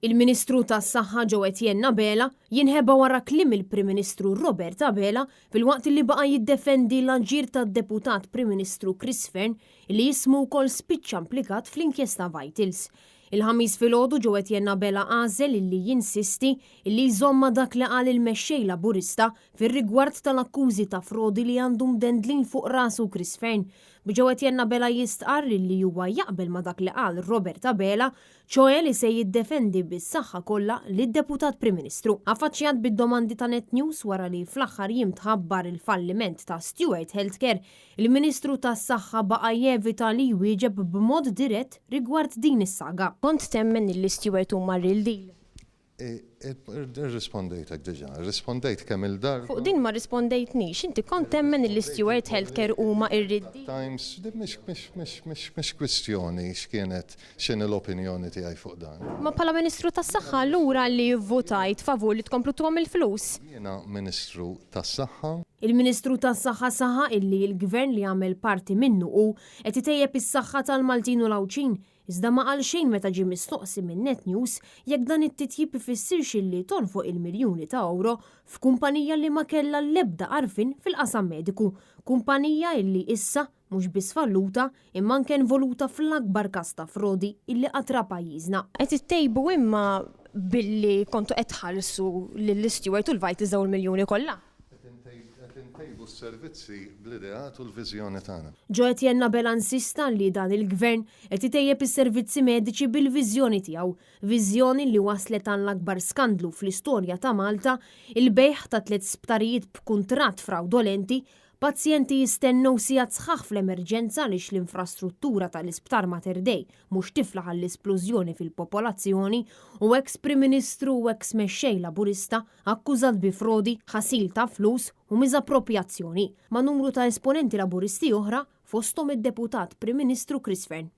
Il-Ministru tas-Saħħa Jo Etienne Abela jinħeba wara kliem il-Prim Ministru Robert Abela filwaqt li baqa' jiddefendi l-aġir tad-Deputat Prim Ministru Chris Fearne li ismu wkoll spiċċa implikat fl-inkjesta Vitals. Il-Ħamis filgħodu Jo Etienne Abela għażel illi jinsisti illi jżomm ma' dak li qal il-Mexxej Laburista fir-rigward tal-akkużi ta' frodi li għandu mdendlin fuq rasu Chris Fearne. B'Jo Etienne Abela jistqarr illi huwa jaqbel ma' dak li qal Robert Abela, ċoe li se jiddefendi bis-saħħa kollha lid-Deputat Prim Ministru. Affaċċjat bid-domandi ta' Net News wara li fl-aħħar jiem tħabbar il-falliment ta' Steward Healthcare, Il-Ministru tas-Saħħa baqa' jevita li jwieġeb b'mod dirett rigward din is-saga. Kont temmen illi Steward huma r-real deal? Irrispondejtek diġà. Irrispondejt kemm-il darba. Fuq din ma rrispondejtnix. Inti kont temmen illi Steward Healthcare huma r-real deal? Times, mhix, mhix, mhix, mhix, mhix kwistjoni x'kienet, x'inhi l-opinjoni tiegħi fuq dan. Ma bħala Ministru tas-Saħħa allura li vvutajt favur li tkomplu tuhom il-flus? Jiena Ministru tas-Saħħa. Il-Ministru tas-Saħħa saħaq illi l-Gvern li jagħmel parti minnu hu qed itejjeb is-saħħa tal-Maltin u l-Għawdxin, iżda ma qal xejn meta ġie mistoqsi minn Net News jekk dan it-titjib ifissirx illi tonfoq il-miljuni ta' ewro f'kumpanija li ma kellha l-ebda għarfien fil-qasam mediku, kumpanija illi issa mhux biss falluta imma anke involuta fl-akbar każ ta' frodi illi qatt ra pajjiżna. Qed ittejbu imma billi kontu qed tħallsu lill-Steward u l-Vitals dawn il-miljuni kollha. Qed intejbu s-servizzi bl-ideat u l-viżjoni tagħna. Jo Etienne Abela insista li dan il-Gvern qed itejjeb is-servizzi mediċi bil-viżjoni tiegħu, viżjoni li wasslet għall-akbar skandlu fl-istorja ta' Malta, il-bejgħ ta' tlett sptarijiet b'kuntratt frawdolenti Pazjenti jistennew sigħat sħaħ fl-emerġenza għaliex l-infrastruttura tal-Isptar Mater Dei mhux tiflaħ għall-isplużjoni fil-popolazzjoni u eks Prim Ministru u eks Mexxej Laburista akkużat bi frodi, ħasil ta' flus u miżapproprjazzjoni, ma' numru ta' esponenti Laburisti oħra fosthom id-Deputat Prim Ministru Chris Fearne.